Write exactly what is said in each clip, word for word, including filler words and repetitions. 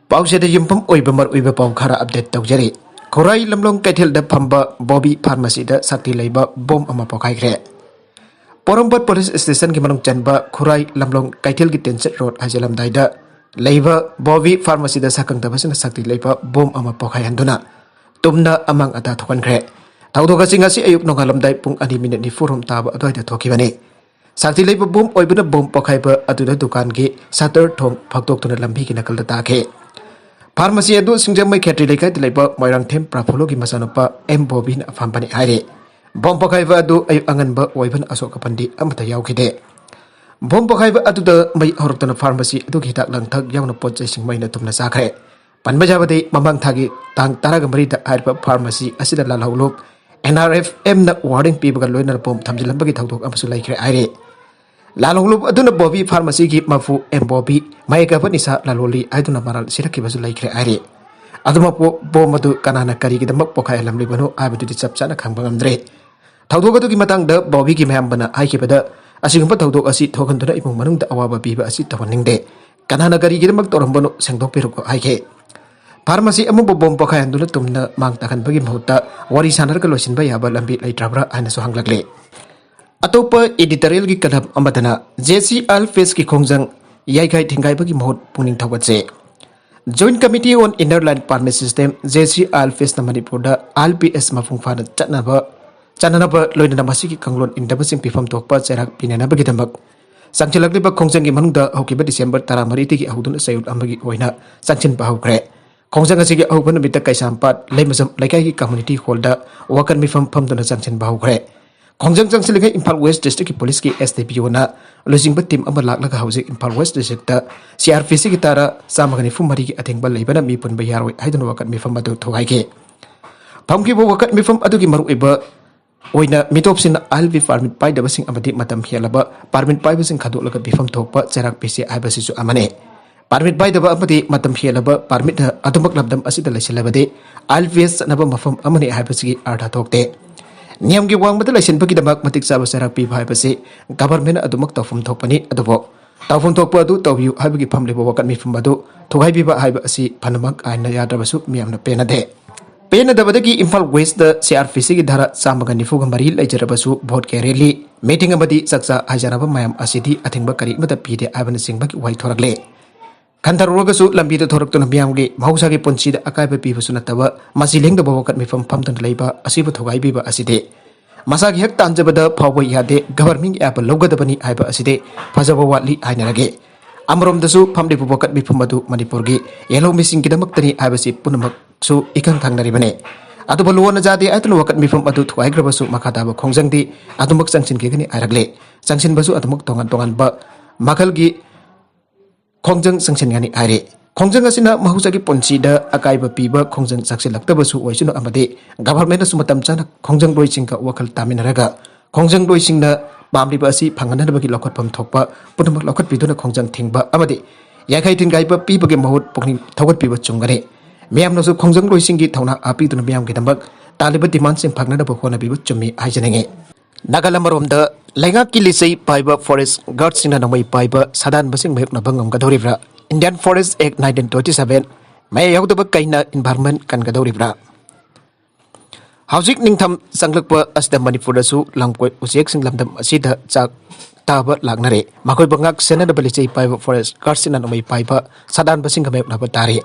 ꯄꯥꯎꯁꯤꯗ ꯌꯨꯝꯐꯝ ꯑꯣꯏꯕ ꯃꯔꯨꯑꯣꯏꯕ ꯄꯥꯎ ꯈꯔ ꯑꯞꯗꯦꯠ ꯇꯧꯖꯔꯤ꯫ ꯈꯨꯔꯥꯏ ꯂꯝꯂꯣꯡ ꯀꯩꯊꯦꯜꯗ ꯐꯝꯕ ꯕꯣꯕꯤ ꯐꯥꯔꯃꯥꯁꯤꯗ ꯁꯛꯇꯤ ꯂꯩꯕ ꯕꯣꯝ ꯑꯃ ꯄꯣꯈꯥꯏꯈ꯭ꯔꯦ꯫ ꯄꯣꯔꯣꯝꯄꯥꯠ ꯄꯨꯂꯤꯁ ꯁ꯭ꯇꯦꯁꯟꯒꯤ ꯃꯅꯨꯡ ꯆꯟꯕ ꯈꯨꯔꯥꯏ ꯂꯝꯂꯣꯡ ꯀꯩꯊꯦꯜꯒꯤ ꯇꯤꯟꯁꯤꯠ ꯔꯣꯗ ꯍꯥꯏꯖꯤꯜꯂꯝꯗꯥꯏꯗ ꯂꯩꯕ ꯕꯣꯕꯤ ꯐꯥꯔꯃꯥꯁꯤꯗ ꯁꯛꯈꯪꯗꯕꯁꯤꯡꯅ ꯁꯛꯇꯤ ꯂꯩꯕ ꯕꯣꯝ ꯑꯃ ꯄꯣꯈꯥꯏꯍꯟꯗꯨꯅ ꯇꯨꯝꯅ ꯑꯃꯥꯡ ꯑꯇꯥ ꯊꯣꯛꯍꯟꯈ꯭ꯔꯦ꯫ ꯊꯧꯗꯣꯛ ꯑꯁꯤ ꯉꯁꯤ ꯑꯌꯨꯛ ꯅꯣꯡꯉꯥꯜꯂꯝꯗꯥꯏ ꯄꯨꯡ ꯑꯅꯤ ꯃꯤꯅꯤꯠ ꯅꯤꯐꯨ ꯍꯨꯝ ꯇꯥꯕ ꯑꯗꯨꯋꯥꯏꯗ ꯊꯣꯛꯈꯤꯕꯅꯤ꯫ ꯁꯛꯇꯤ ꯂꯩꯕ ꯕꯣꯝ ꯑꯣꯏꯕꯅ ꯕꯣꯝ ꯄꯣꯈꯥꯏꯕ ꯑꯗꯨꯗ ꯗꯨꯀꯥꯟꯒꯤ ꯁꯇꯔ ꯊꯣꯡ ꯐꯥꯛꯇꯣꯛꯇꯨꯅ ꯂꯝꯕꯤꯒꯤ ꯅꯥꯀꯜꯗ ꯇꯥꯈꯤ꯫ ꯐꯥꯔꯃꯥꯁꯤ ꯑꯗꯨ ꯁꯤꯡꯖꯃꯩ ꯈꯦꯇ꯭ꯔꯤ ꯂꯩꯀꯥꯏꯗ ꯂꯩꯕ ꯃꯣꯏꯔꯥꯡꯊꯦꯝ ꯄ꯭ꯔꯐꯨꯜꯂꯣꯒꯤ ꯃꯆꯥꯅꯨꯄꯥ ꯑꯦꯝ ꯕꯣꯕꯤꯅ ꯐꯝꯕꯅꯤ ꯍꯥꯏꯔꯤ꯫ ꯕꯣꯝ ꯄꯣꯈꯥꯏꯕ ꯑꯗꯨ ꯑꯌꯨꯛ ꯑꯉꯟꯕ ꯑꯣꯏꯕꯅ ꯑꯁꯣꯛ ꯑꯄꯟꯗꯤ ꯑꯃꯠꯇ ꯌꯥꯎꯈꯤꯗꯦ꯫ ꯕꯣꯝ ꯄꯣꯈꯥꯏꯕ ꯑꯗꯨꯗ ꯃꯩ ꯍꯧꯔꯛꯇꯨꯅ ꯐꯥꯔꯃꯥꯁꯤ ꯑꯗꯨꯒꯤ ꯍꯤꯗꯥꯛ ꯂꯥꯡꯊꯛ ꯌꯥꯎꯅ ꯄꯣꯠ ꯆꯩꯁꯤꯡ ꯃꯩꯅ ꯇꯨꯝꯅ ꯆꯥꯈ꯭ꯔꯦ꯫ ꯄꯟꯕ ꯌꯥꯕꯗꯤ, ꯃꯃꯥꯡ ꯊꯥꯒꯤ ꯇꯥꯡ ꯇꯔꯥꯃꯔꯤꯗ ꯍꯥꯏꯔꯤꯕ ꯐꯥꯔꯃꯥꯁꯤ ꯑꯁꯤꯗ ꯂꯥꯜꯍꯧꯂꯨꯞ ꯑꯦꯟ ꯑꯥꯔ ꯑꯦꯐ ꯑꯦꯝꯅ ꯋꯥꯔꯅꯤꯡ ꯄꯤꯕꯒ ꯂꯣꯏꯅꯅ ꯕꯣꯝ ꯊꯝꯖꯤꯜꯂꯝꯕꯒꯤ ꯊꯧꯗꯣꯛ ꯑꯃꯁꯨ ꯂꯩꯈ꯭ꯔꯦ ꯍꯥꯏꯔꯤ꯫ ꯂꯥꯜꯍꯧꯂꯨꯞ ꯑꯗꯨꯅ ꯕꯣꯕꯤ ꯐꯥꯔꯃꯥꯁꯤꯒꯤ ꯃꯄꯨ ꯑꯦꯝ ꯕꯣꯕꯤ ꯃꯌꯦꯛ ꯑꯃ ꯅꯤꯁꯥ ꯂꯥꯂꯣꯜꯂꯤ ꯍꯥꯏꯗꯨꯅ ꯃꯔꯥꯜ ꯁꯤꯔꯛꯈꯤꯕꯁꯨ ꯂꯩꯈ꯭ꯔꯦ ꯍꯥꯏꯔꯤ꯫ ꯑꯗꯨꯃꯛꯄꯨ ꯕꯣꯝ ꯑꯗꯨ ꯀꯅꯥꯅ ꯀꯔꯤꯒꯤꯗꯃꯛ ꯄꯣꯈꯥꯏꯍꯜꯂꯝꯂꯤꯕꯅꯣ ꯍꯥꯏꯕꯗꯨꯗꯤ ꯆꯞ ꯆꯥꯅ ꯈꯪꯕ ꯉꯝꯗ꯭ꯔꯦ꯫ ꯊꯧꯗꯣꯛ ꯑꯗꯨꯒꯤ ꯃꯇꯥꯡꯗ ꯕꯣꯕꯤꯒꯤ ꯃꯌꯥꯝꯕꯅ ꯍꯥꯏꯈꯤꯕꯗ, ꯑꯁꯤꯒꯨꯝꯕ ꯊꯧꯗꯣꯛ ꯑꯁꯤ ꯊꯣꯛꯍꯟꯗꯨꯅ ꯏꯃꯨꯡ ꯃꯅꯨꯡꯗ ꯑꯋꯥꯕ ꯄꯤꯕ ꯑꯁꯤ ꯇꯧꯍꯟꯅꯤꯡꯗꯦ꯫ ꯀꯅꯥꯅ ꯀꯔꯤꯒꯤꯗꯃꯛ ꯇꯧꯔꯝꯕꯅꯣ ꯁꯦꯡꯗꯣꯛꯄꯤꯔꯛꯎ ꯍꯥꯏꯈꯤ꯫ ꯐꯥꯔꯃꯥꯁꯤ ꯑꯃꯕꯨ ꯕꯣꯝ ꯄꯣꯈꯥꯏꯍꯟꯗꯨꯅ ꯇꯨꯝꯅ ꯃꯥꯡ ꯇꯥꯛꯍꯟꯕꯒꯤ ꯃꯍꯨꯠꯇ ꯋꯥꯔꯤ ꯁꯥꯟꯅꯔꯒ ꯂꯣꯏꯁꯤꯟꯕ ꯌꯥꯕ ꯂꯝꯕꯤ ꯂꯩꯇ꯭ꯔꯕ꯭ꯔꯥ ꯍꯥꯏꯅꯁꯨ ꯍꯪꯂꯛꯂꯤ꯫ ꯑꯇꯣꯞꯄ editorialꯒꯤ ꯀꯂꯝ ꯑꯃꯗꯅ, J C I L P ꯑꯦꯁꯀꯤ ꯈꯣꯡꯖꯪ ꯌꯥꯏꯈꯥꯏ ꯊꯤꯡꯒꯥꯏꯕꯒꯤ ꯃꯍꯨꯠ ꯄꯨꯛꯅꯤꯡ ꯊꯧꯒꯠꯁꯦ꯫ Joint Committee on Inner Line Permit System, J C I L P ꯑꯦꯁꯅ ꯃꯅꯤꯄꯨꯔꯗ ꯑꯥꯏ ꯑꯦꯜ ꯄꯤ ꯑꯦꯁ ꯃꯄꯨꯡ ꯐꯥꯅ ꯆꯠꯅꯕ, ꯆꯠꯅꯅꯕ ꯂꯣꯏꯅꯅ ꯃꯁꯤꯒꯤ ꯀꯥꯡꯂꯣꯟ ꯏꯟꯗꯕꯁꯤꯡ ꯄꯤꯐꯝ ꯊꯣꯛꯄ ꯆꯩꯔꯥꯛ ꯄꯤꯅꯅꯕꯒꯤꯗꯃꯛ ꯆꯪꯁꯤꯜꯂꯛꯂꯤꯕ ꯈꯣꯡꯖꯪꯒꯤ ꯃꯅꯨꯡꯗ ꯍꯧꯈꯤꯕ ꯗꯤꯁꯦꯝꯕꯔ ꯇꯔꯥꯃꯔꯤꯗꯒꯤ ꯍꯧꯗꯨꯅ ꯆꯌꯣꯜ ꯑꯃꯒꯤ ꯑꯣꯏꯅ ꯆꯪꯁꯤꯟꯕ ꯍꯧꯈ꯭ꯔꯦ꯫ ꯈꯣꯡꯖꯪ ꯑꯁꯤꯒꯤ ꯑꯍꯧꯕ ꯅꯨꯃꯤꯠꯇ ꯀꯩꯁꯥꯝꯄꯥꯠ ꯂꯩꯃꯖꯝ ꯂꯩꯀꯥꯏꯒꯤ community hallꯗ ꯋꯥꯀꯠ ꯃꯤꯐꯝ ꯐꯝꯗꯨꯅ ꯆꯪꯁꯤꯟꯕ ꯍꯧꯈ꯭ꯔꯦ꯫ ꯈꯣꯡꯖꯪ ꯆꯪꯁꯤꯜꯂꯤꯉꯩ ꯏꯝꯐꯥꯜ ꯋꯦꯁ ꯗꯤꯁꯇ꯭ꯔꯤꯛꯀꯤ ꯄꯨꯂꯤꯁꯀꯤ ꯑꯦꯁ ꯗꯤ ꯄꯤ ꯑꯣꯅ ꯂꯨꯆꯤꯡꯕ ꯇꯤꯝ ꯑꯃ ꯂꯥꯛꯂꯒ ꯍꯧꯖꯤꯛ Imphal west district C R P ꯁꯤꯒꯤ ꯙꯥꯔꯥ ꯆꯥꯝꯃꯒ ꯅꯤꯐꯨ ꯃꯔꯤꯒꯤ ꯑꯊꯤꯡꯕ ꯂꯩꯕꯅ ꯃꯤ ꯄꯨꯟꯕ ꯌꯥꯔꯣꯏ ꯍꯥꯏꯗꯨꯅ ꯋꯥꯀꯠ ꯃꯤꯐꯝ ꯑꯗꯨ ꯊꯨꯒꯥꯏꯈꯤ꯫ ꯐꯝꯈꯤꯕ ꯋꯥꯀꯠ ꯃꯤꯐꯝ ꯑꯗꯨꯒꯤ ꯃꯔꯨꯑꯣꯏꯕ ꯑꯣꯏꯅ ꯃꯤꯇꯣꯞꯁꯤꯡꯅ ꯑꯥꯏ ꯑꯦꯜ ꯄꯤ ꯄꯥꯔꯃꯤꯠ ꯄꯥꯏꯗꯕꯁꯤꯡ ꯑꯃꯗꯤ ꯃꯇꯝ ꯍꯦꯜꯂꯕ ꯄꯥꯔꯃꯤꯠ ꯄꯥꯏꯕꯁꯤꯡ ꯈꯟꯗꯣꯛꯂꯒ ꯄꯤꯐꯝ ꯊꯣꯛꯄ ꯆꯩꯔꯥꯛ ꯄꯤꯁꯤ ꯍꯥꯏꯕꯁꯤꯁꯨ ꯑꯃꯅꯤ꯫ ꯄꯥꯔꯃꯤꯠ ꯄꯥꯏꯗꯕ ꯑꯃꯗꯤ ꯃꯇꯝ ꯍꯦꯜꯂꯕ ꯄꯥꯔꯃꯤꯠꯅ ꯑꯗꯨꯃꯛ ꯂꯝꯗꯝ ꯑꯁꯤꯗ ꯂꯩꯁꯤꯜꯂꯕꯗꯤ ꯑꯥꯏ ꯑꯦꯜ ꯄꯤ ꯑꯦꯁ ꯆꯠꯅꯕ ꯃꯐꯝ ꯑꯃꯅꯤ ꯍꯥꯏꯕꯁꯤꯒꯤ ꯑꯥꯔꯊ ꯊꯣꯛꯇꯦ꯫ ꯅꯤꯌꯝꯒꯤ ꯋꯥꯡꯃꯗ ꯂꯩꯁꯤꯟꯕꯒꯤꯗꯃꯛ ꯃꯇꯤꯛ ꯆꯥꯕ ꯆꯩꯔꯥꯛ ꯄꯤꯕ ꯍꯥꯏꯕꯁꯤ ꯒꯚꯔꯟꯃꯦꯟꯠ ꯑꯗꯨꯃꯛ ꯇꯧꯐꯝ ꯊꯣꯛꯄꯅꯤ, ꯑꯗꯨꯕꯨ ꯇꯧꯐꯝ ꯊꯣꯛꯄ ꯑꯗꯨ ꯇꯧꯕꯤꯌꯨ ꯍꯥꯏꯕꯒꯤ ꯐꯝꯂꯤꯕ ꯋꯥꯀꯠ ꯃꯤꯐꯝ ꯑꯗꯨ ꯊꯨꯒꯥꯏꯕꯤꯕ ꯍꯥꯏꯕ ꯑꯁꯤ ꯐꯅꯃꯛ ꯑꯥꯏꯟꯅ ꯌꯥꯗ꯭ꯔꯕꯁꯨ ꯃꯤꯌꯥꯝꯅ ꯄꯦꯟꯅꯗꯦ꯫ ꯄꯦꯟꯅꯗꯕꯗꯒꯤ Imphal West C R P ꯁꯤꯒꯤ ꯙꯥꯔꯥ ꯆꯥꯝꯃꯒ ꯅꯤꯐꯨꯒ ꯃꯔꯤ ꯂꯩꯖꯔꯕꯁꯨ ꯚꯣꯠꯀꯤ ꯔꯦꯂꯤ, ꯃꯤꯇꯤꯡ ꯑꯃꯗꯤ ꯆꯥꯛꯆꯥ ꯍꯥꯏꯖꯅꯕ ꯃꯌꯥꯝ ꯑꯁꯤꯗꯤ ꯑꯊꯤꯡꯕ ꯀꯔꯤ ꯑꯃꯠꯇ ꯄꯤꯗꯦ ꯍꯥꯏꯕꯅꯆꯤꯡꯕꯒꯤ ꯋꯥꯍꯩ ꯊꯣꯔꯛꯂꯦ꯫ ꯈꯟꯊꯔꯨꯔꯒꯁꯨ ꯂꯝꯕꯤꯗ ꯊꯣꯔꯛꯇꯨꯅ ꯃꯤꯌꯥꯝꯒꯤ ꯃꯍꯧꯁꯥꯒꯤ ꯄꯨꯟꯁꯤꯗ ꯑꯀꯥꯏꯕ ꯄꯤꯕꯁꯨ ꯅꯠꯇꯕ ꯃꯁꯤ ꯂꯦꯡꯗꯕ ꯋꯥꯀꯠ ꯃꯤꯐꯝ ꯐꯝꯗꯨꯅ ꯂꯩꯕ ꯑꯁꯤꯕꯨ ꯊꯨꯒꯥꯏꯕꯤꯕ ꯑꯁꯤꯗꯤ ꯃꯁꯥꯒꯤ ꯍꯛ ꯇꯥꯟꯖꯕꯗ ꯐꯥꯎꯕ ꯌꯥꯗꯦ, ꯒꯚꯔꯟꯃꯦꯟꯒꯤ ꯑꯌꯥꯕ ꯂꯧꯒꯗꯕꯅꯤ ꯍꯥꯏꯕ ꯑꯁꯤꯗꯤ ꯐꯖꯕ ꯋꯥꯠꯂꯤ ꯍꯥꯏꯅꯔꯒꯦ꯫ ꯑꯃꯔꯣꯝꯗꯁꯨ ꯐꯝꯂꯤꯕ ꯋꯥꯀꯠ ꯃꯤꯐꯝ ꯑꯗꯨ ꯃꯅꯤꯄꯨꯔꯒꯤ ꯌꯦꯜꯍꯧꯃꯤꯁꯤꯡꯒꯤꯗꯃꯛꯇꯅꯤ ꯍꯥꯏꯕꯁꯤ ꯄꯨꯝꯅꯃꯛꯁꯨ ꯏꯈꯪ ꯈꯪꯅꯔꯤꯕꯅꯤ꯫ ꯑꯗꯨꯕꯨ ꯂꯨꯋꯥꯅ ꯖꯥꯗꯦ ꯍꯥꯏꯗꯨꯅ ꯋꯥꯀꯠ ꯃꯤꯐꯝ ꯑꯗꯨ ꯊꯨꯒꯥꯏꯈ꯭ꯔꯕꯁꯨ ꯃꯈꯥ ꯇꯥꯕ ꯈꯣꯡꯖꯪꯗꯤ ꯑꯗꯨꯃꯛ ꯆꯪꯁꯤꯟꯈꯤꯒꯅꯤ ꯍꯥꯏꯔꯛꯂꯦ꯫ ꯆꯪꯁꯤꯟꯕꯁꯨ ꯑꯗꯨꯃꯛ ꯇꯣꯉꯥꯟ ꯇꯣꯉꯥꯟꯕ ꯃꯈꯜꯒꯤ ꯈꯣꯡꯖꯪ ꯆꯪꯁꯤꯟꯒꯅꯤ ꯍꯥꯏꯔꯤ꯫ ꯈꯣꯡꯖꯪ ꯑꯁꯤꯅ ꯃꯍꯧꯁꯥꯒꯤ ꯄꯨꯟꯁꯤꯗ ꯑꯀꯥꯏꯕ ꯄꯤꯕ ꯈꯣꯡꯖꯪ ꯆꯪꯁꯤꯜꯂꯛꯇꯕꯁꯨ ꯑꯣꯏꯁꯅꯨ ꯑꯃꯗꯤ ꯒꯚꯔꯟꯃꯦꯟꯅꯁꯨ ꯃꯇꯝ ꯆꯥꯅ ꯈꯣꯡꯖꯪꯂꯣꯏꯁꯤꯡꯒ ꯋꯥꯈꯜ ꯇꯥꯃꯤꯟꯅꯔꯒ ꯈꯣꯡꯖꯪꯂꯣꯏꯁꯤꯡꯅ ꯄꯥꯝꯂꯤꯕ ꯑꯁꯤ ꯐꯪꯍꯟꯅꯕꯒꯤ ꯂꯧꯈꯠꯐꯝ ꯊꯣꯛꯄ ꯄꯨꯝꯅꯃꯛ ꯂꯧꯈꯠꯄꯤꯗꯨꯅ ꯈꯣꯡꯖꯪ ꯊꯤꯡꯕ ꯑꯃꯗꯤ ꯌꯥꯏꯈꯩ ꯊꯤꯟꯒꯥꯏꯕ ꯄꯤꯕꯒꯤ ꯃꯍꯨꯠ ꯄꯨꯛꯅꯤꯡ ꯊꯧꯒꯠꯄꯤꯕ ꯆꯨꯝꯒꯅꯤ꯫ ꯃꯤꯌꯥꯝꯅꯁꯨ ꯈꯣꯡꯖꯪꯂꯣꯏꯁꯤꯡꯒꯤ ꯊꯧꯅꯥ ꯍꯥꯞꯄꯤꯗꯨꯅ ꯃꯤꯌꯥꯝꯒꯤꯗꯃꯛ ꯇꯥꯜꯂꯤꯕ ꯗꯤꯃꯥꯟꯁꯤꯡ ꯐꯪꯅꯅꯕ ꯍꯣꯠꯅꯕꯤꯕ ꯆꯨꯝꯃꯤ ꯍꯥꯏꯖꯅꯤꯡꯏ꯫ ꯅꯥꯒꯥꯂꯦꯟ ꯑꯃꯔꯣꯝꯗ ꯂꯩꯉꯥꯛꯀꯤ ꯂꯤꯆꯩ ꯄꯥꯏꯕ ꯐꯣꯔꯦꯁ ꯒꯥꯔꯗꯁꯤꯡꯅ ꯅꯣꯡꯃꯩ ꯄꯥꯏꯕ ꯁꯥꯗꯥꯟꯕꯁꯤꯡ ꯃꯥꯌꯣꯛꯅꯕ ꯉꯝꯒꯗꯧꯔꯤꯕ꯭ꯔꯥ? Indian Forest Act nineteen twenty seven ꯃꯌꯥ ꯌꯥꯎꯗꯕ ꯀꯩꯅ environment ꯀꯟꯒꯗꯧꯔꯤꯕ꯭ꯔꯥ? ꯍꯧꯖꯤꯛ ꯅꯤꯡꯊꯝ ꯆꯪꯂꯛꯄ ꯑꯁꯤꯗ ꯃꯅꯤꯄꯨꯔꯗꯁꯨ ꯂꯝꯀꯣꯏ ꯎꯆꯦꯛꯁꯤꯡ ꯂꯝꯗꯝ ꯑꯁꯤꯗ ꯆꯥꯛ ꯇꯥꯕ ꯂꯥꯛꯅꯔꯦ꯫ ꯃꯈꯣꯏꯕꯨ ꯉꯥꯛ ꯁꯦꯟꯅꯅꯕ ꯂꯤꯆꯩ ꯄꯥꯏꯕ ꯐꯣꯔꯦꯁ ꯒꯥꯔꯗꯁꯤꯡꯅ ꯅꯣꯡꯃꯩ ꯄꯥꯏꯕ ꯁꯥꯗꯥꯟꯕꯁꯤꯡꯒ ꯃꯥꯌꯣꯛꯅꯕ ꯇꯥꯔꯤ꯫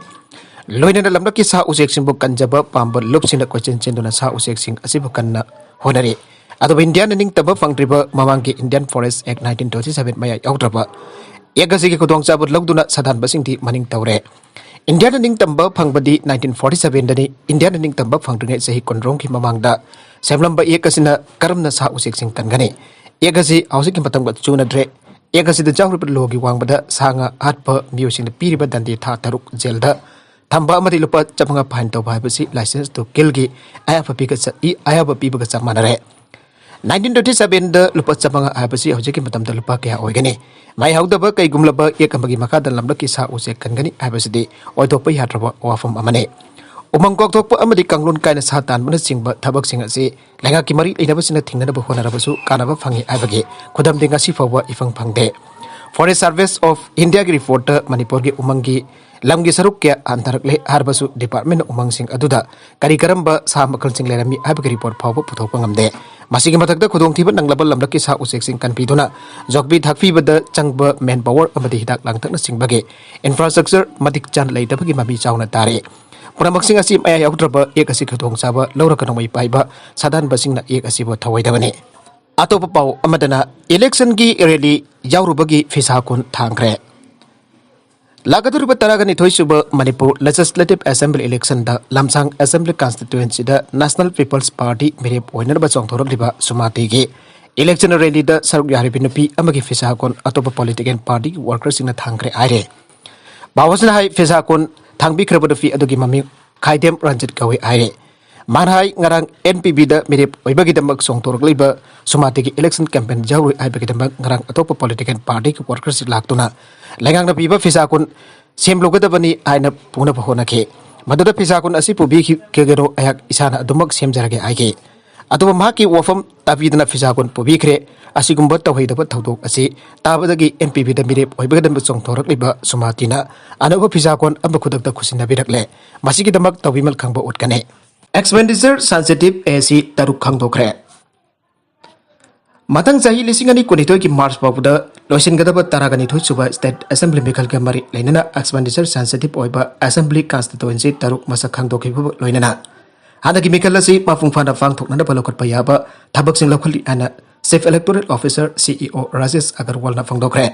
ꯂꯣꯏꯅꯅ ꯂꯝꯂꯛꯀꯤ ꯁꯥ ꯎꯆꯦꯛꯁꯤꯡꯕꯨ ꯀꯟꯖꯕ ꯄꯥꯝꯕ ꯂꯨꯞꯁꯤꯡꯅ ꯀꯣꯏꯆꯦꯟ ꯆꯦꯟꯗꯨꯅ ꯁꯥ ꯎꯆꯦꯛꯁꯤꯡ ꯑꯁꯤꯕꯨ ꯀꯟꯅ ꯍꯣꯠꯅꯔꯤ꯫ ꯑꯗꯨꯕꯨ ꯏꯟꯗꯤꯌꯥꯅ ꯅꯤꯡꯇꯝꯕ ꯐꯪꯗ꯭ꯔꯤꯕ ꯃꯃꯥꯡꯒꯤ Indian Forest Act nineteen twenty seven ꯃꯌꯥ ꯌꯥꯎꯗ꯭ꯔꯕ ꯑꯦꯛ ꯑꯁꯤꯒꯤ ꯈꯨꯗꯣꯡꯆꯥꯕ ꯂꯧꯗꯨꯅ ꯁꯥꯗꯥꯟꯕꯁꯤꯡꯗꯤ ꯃꯅꯤꯡ ꯇꯧꯔꯦ꯫ ꯏꯟꯗꯤꯌꯥꯅ ꯅꯤꯡꯇꯝꯕ ꯐꯪꯕꯗꯤ nineteen forty seven ꯗꯅꯤ꯫ ꯏꯟꯗꯤꯌꯥꯅ ꯅꯤꯡꯇꯝꯕ ꯐꯪꯗ꯭ꯔꯤꯉꯩ ꯆꯍꯤ ꯀꯨꯟꯔꯣꯝꯒꯤ ꯃꯃꯥꯡꯗ ꯁꯦꯝꯂꯝꯕ ꯑꯦꯛ ꯑꯁꯤꯅ ꯀꯔꯝꯅ ꯁꯥ ꯎꯆꯦꯛꯁꯤꯡ ꯀꯟꯒꯅꯤ? ꯑꯦꯛ ꯑꯁꯤ ꯍꯧꯖꯤꯛꯀꯤ ꯃꯇꯝꯒ ꯆꯨꯅꯗ꯭ꯔꯦ꯫ ꯑꯦꯛ ꯑꯁꯤꯗ ꯌꯥꯎꯔꯤꯕ ꯂꯣꯒꯤ ꯋꯥꯡꯃꯗ ꯁꯥ ꯉꯥ ꯍꯥꯠꯄ ꯃꯤꯑꯣꯏꯁꯤꯡꯗ ꯄꯤꯔꯤꯕ ꯗꯟꯗꯤ ꯊꯥ ꯇꯔꯨꯛ ꯖꯦꯜꯗ ꯊꯝꯕ ꯑꯃꯗꯤ ꯂꯨꯄꯥ ꯆꯥꯃꯉꯥ fine ꯇꯧꯕ ꯍꯥꯏꯕꯁꯤ license to killꯒꯤ ꯑꯌꯥꯕ ꯄꯤꯒ ꯆ-, ꯏ-, ꯑꯌꯥꯕ ꯄꯤꯕꯒ ꯆꯞ ꯃꯥꯟꯅꯔꯦ꯫ Nineteen twenty sevenꯗ ꯂꯨꯄꯥ ꯆꯥꯃꯉꯥ ꯍꯥꯏꯕꯁꯤ ꯍꯧꯖꯤꯛꯀꯤ ꯃꯇꯝꯗ ꯂꯨꯄꯥ ꯀꯌꯥ ꯑꯣꯏꯒꯅꯤ? ꯃꯥꯏꯍꯧꯗꯕ ꯀꯩꯒꯨꯝꯂꯕ ꯑꯦꯛ ꯑꯃꯒꯤ ꯃꯈꯥꯗ ꯂꯝꯂꯛꯀꯤ ꯁꯥ ꯎꯆꯦꯛ ꯀꯟꯒꯅꯤ ꯍꯥꯏꯕꯁꯤꯗꯤ ꯑꯣꯏꯊꯣꯛꯄ ꯌꯥꯗ꯭ꯔꯕ ꯋꯥꯐꯝ ꯑꯃꯅꯤ꯫ ꯎꯃꯪ ꯀꯣꯛꯊꯣꯛꯄ ꯑꯃꯗꯤ ꯀꯥꯡꯂꯣꯟ ꯀꯥꯏꯅ ꯁꯥ ꯇꯥꯟꯕꯅꯆꯤꯡꯕ ꯊꯕꯛꯁꯤꯡ ꯑꯁꯤ ꯂꯩꯉꯥꯛꯀꯤ ꯃꯔꯤ ꯂꯩꯅꯕꯁꯤꯡꯅ ꯊꯤꯡꯅꯅꯕ ꯍꯣꯠꯅꯔꯕꯁꯨ ꯀꯥꯟꯅꯕ ꯐꯪꯏ ꯍꯥꯏꯕꯒꯤ ꯈꯨꯗꯝꯗꯤ ꯉꯁꯤ ꯐꯥꯎꯕ ꯏꯐꯪ ꯐꯪꯗꯦ꯫ Forest Service of Indiaꯒꯤ reportꯇ ꯃꯅꯤꯄꯨꯔꯒꯤ ꯎꯃꯪꯒꯤ ꯂꯝꯒꯤ ꯁꯔꯨꯛ ꯀꯌꯥ ꯍꯟꯊꯔꯛꯂꯦ ꯍꯥꯏꯔꯕꯁꯨ departmentꯅ ꯎꯃꯪꯁꯤꯡ ꯑꯗꯨꯗ ꯀꯔꯤ ꯀꯔꯝꯕ ꯁꯥ ꯃꯈꯜꯁꯤꯡ ꯂꯩꯔꯝꯃꯤ ꯍꯥꯏꯕꯒꯤ report ꯐꯥꯎꯕ ꯄꯨꯊꯣꯛꯄ ꯉꯝꯗꯦ꯫ ꯃꯁꯤꯒꯤ ꯃꯊꯛꯇ ꯈꯨꯗꯣꯡꯊꯤꯕ ꯅꯪꯂꯕ ꯂꯝꯂꯛꯀꯤ ꯁꯥ ꯎꯆꯦꯛꯁꯤꯡ ꯀꯟꯕꯤꯗꯨꯅ ꯌꯣꯛꯄꯤ ꯊꯥꯛꯄꯤꯕꯗ ꯆꯪꯕ manpower ꯑꯃꯗꯤ ꯍꯤꯗꯥꯛ ꯂꯥꯡꯊꯛꯅꯆꯤꯡꯕꯒꯤ infrastructure ꯃꯇꯤꯛ ꯆꯥꯅ ꯂꯩꯇꯕꯒꯤ ꯃꯃꯤ ꯆꯥꯎꯅ ꯇꯥꯔꯦ꯫ ꯄꯨꯝꯅꯃꯛꯁꯤꯡ ꯑꯁꯤ ꯃꯌꯥ ꯌꯥꯎꯗ꯭ꯔꯕ act ꯑꯁꯤ ꯈꯨꯗꯣꯡꯆꯥꯕ ꯂꯧꯔꯒ ꯅꯣꯡꯃꯩ ꯄꯥꯏꯕ ꯁꯥꯗꯥꯟꯕꯁꯤꯡꯅ act ꯑꯁꯤꯕꯨ ꯊꯧꯑꯣꯏꯗꯕꯅꯤ꯫ ꯑꯇꯣꯞꯄ ꯄꯥꯎ ꯑꯃꯗꯅ electionꯒꯤ rally ꯌꯥꯎꯔꯨꯕꯒꯤ ꯐꯤꯁꯥ ꯀꯣꯟ ꯊꯥꯡꯈ꯭ꯔꯦ꯫ ꯂꯥꯛꯀꯗꯧꯔꯤꯕ ꯇꯔꯥꯒ ꯅꯤꯊꯣꯏ ꯁꯨꯕ ꯃꯅꯤꯄꯨꯔ Legislative Assembly electionꯗ ꯂꯝꯁꯥꯡ Assembly Constituencyꯗ National People's Party ꯃꯤꯔꯦꯞ ꯑꯣꯏꯅꯅꯕ ꯆꯣꯡꯊꯣꯔꯛꯂꯤꯕ ꯁꯨꯃꯥꯇꯤꯒꯤ election rallyꯗ ꯁꯔꯨꯛ ꯌꯥꯔꯤꯕ ꯅꯨꯄꯤ ꯑꯃꯒꯤ ꯐꯤꯁꯥ ꯀꯣꯟ ꯑꯇꯣꯞꯄ political partyꯒꯤ workerꯁꯤꯡꯅ ꯊꯥꯡꯈ꯭ꯔꯦ ꯍꯥꯏꯔꯦ꯫ ꯄꯥꯎ ꯑꯁꯤꯅ ꯍꯥꯏ, ꯐꯤꯁꯥ ꯀꯣꯟ ꯊꯥꯡꯕꯤꯈ꯭ꯔꯕ ꯅꯨꯄꯤ ꯑꯗꯨꯒꯤ ꯃꯃꯤꯡ ꯈꯥꯏꯗꯦꯝ ꯔꯟꯖꯤꯠ ꯀꯧꯏ ꯍꯥꯏꯔꯦ꯫ ꯃꯥꯅ ꯍꯥꯏ, ꯉꯔꯥꯡ NPPꯗ ꯃꯤꯔꯦꯞ ꯑꯣꯏꯕꯒꯤꯗꯃꯛ ꯆꯣꯡꯊꯣꯔꯛꯂꯤꯕ ꯁꯨꯃꯥꯇꯤꯒꯤ election campaign ꯌꯥꯎꯔꯣꯏ ꯍꯥꯏꯕꯒꯤꯗꯃꯛ ꯉꯔꯥꯡ ꯑꯇꯣꯞꯄ political partyꯒꯤ workerꯁꯤꯡ ꯂꯥꯛꯇꯨꯅ ꯂꯩꯉꯥꯛꯅ ꯄꯤꯕ ꯐꯤꯁꯥ ꯀꯣꯟ ꯁꯦꯝꯂꯨꯒꯗꯕꯅꯤ ꯍꯥꯏꯅ ꯄꯨꯅꯕ ꯍꯣꯠꯅꯈꯤ꯫ ꯃꯗꯨꯗ ꯐꯤꯁꯥ ꯀꯣꯟ ꯑꯁꯤ ꯄꯨꯕꯤꯈꯤꯒꯦꯔꯣ ꯑꯩꯍꯥꯛ ꯏꯁꯥꯅ ꯑꯗꯨꯃꯛ ꯁꯦꯝꯖꯔꯒꯦ ꯍꯥꯏꯈꯤ꯫ ꯑꯗꯨꯕꯨ ꯃꯍꯥꯛꯀꯤ ꯋꯥꯐꯝ ꯇꯥꯕꯤꯗꯅ ꯐꯤꯁꯥ ꯀꯣꯟ ꯄꯨꯕꯤꯈ꯭ꯔꯦ꯫ ꯑꯁꯤꯒꯨꯝꯕ ꯇꯧꯍꯩꯗꯕ ꯊꯧꯗꯣꯛ ꯑꯁꯤ ꯇꯥꯕꯗꯒꯤ NPPꯗ ꯃꯤꯔꯦꯞ ꯑꯣꯏꯕꯒꯤꯗꯃꯛ ꯆꯣꯡꯊꯣꯔꯛꯂꯤꯕ ꯁꯨꯃꯥꯇꯤꯅ ꯑꯅꯧꯕ ꯐꯤꯁꯥ ꯀꯣꯟ ꯑꯃ ꯈꯨꯗꯛꯇ ꯈꯨꯠꯁꯤꯟꯅꯕꯤꯔꯛꯂꯦ꯫ ꯃꯁꯤꯒꯤꯗꯃꯛ ꯇꯧꯕꯤꯃꯜ ꯈꯪꯕ ꯎꯠꯀꯅꯤ꯫ Expenditure sensitive ꯑꯁꯤ ꯇꯔꯨꯛ ꯈꯪꯗꯣꯛꯈ꯭ꯔꯦ꯫ ꯃꯊꯪ ꯆꯍꯤ ꯂꯤꯁꯤꯡ ꯑꯅꯤ ꯀꯨꯟꯅꯤꯊꯣꯏꯒꯤ March ꯐꯥꯎꯕꯗ ꯂꯣꯏꯁꯤꯟꯒꯗꯕ ꯇꯔꯥꯒ ꯅꯤꯊꯣꯏ ꯁꯨꯕ State Assembly ꯃꯤꯈꯜꯒ ꯃꯔꯤ ꯂꯩꯅꯅ expenditure sensitive ꯑꯣꯏꯕ Assembly Constituency ꯇꯔꯨꯛ ꯃꯁꯛ ꯈꯪꯗꯣꯛꯈꯤꯕꯒ ꯂꯣꯏꯅꯅ ꯍꯟꯗꯛꯀꯤ ꯃꯤꯈꯜ ꯑꯁꯤ ꯃꯄꯨꯡ ꯐꯥꯅ ꯄꯥꯡꯊꯣꯛꯅꯅꯕ ꯂꯧꯈꯠꯄ ꯌꯥꯕ ꯊꯕꯛꯁꯤꯡ ꯂꯧꯈꯠꯂꯤ ꯍꯥꯏꯅ Chief Electoral Officer, CEO, Rajesh ꯑꯒꯔꯋꯥꯜꯅ ꯐꯣꯡꯗꯣꯛꯈ꯭ꯔꯦ꯫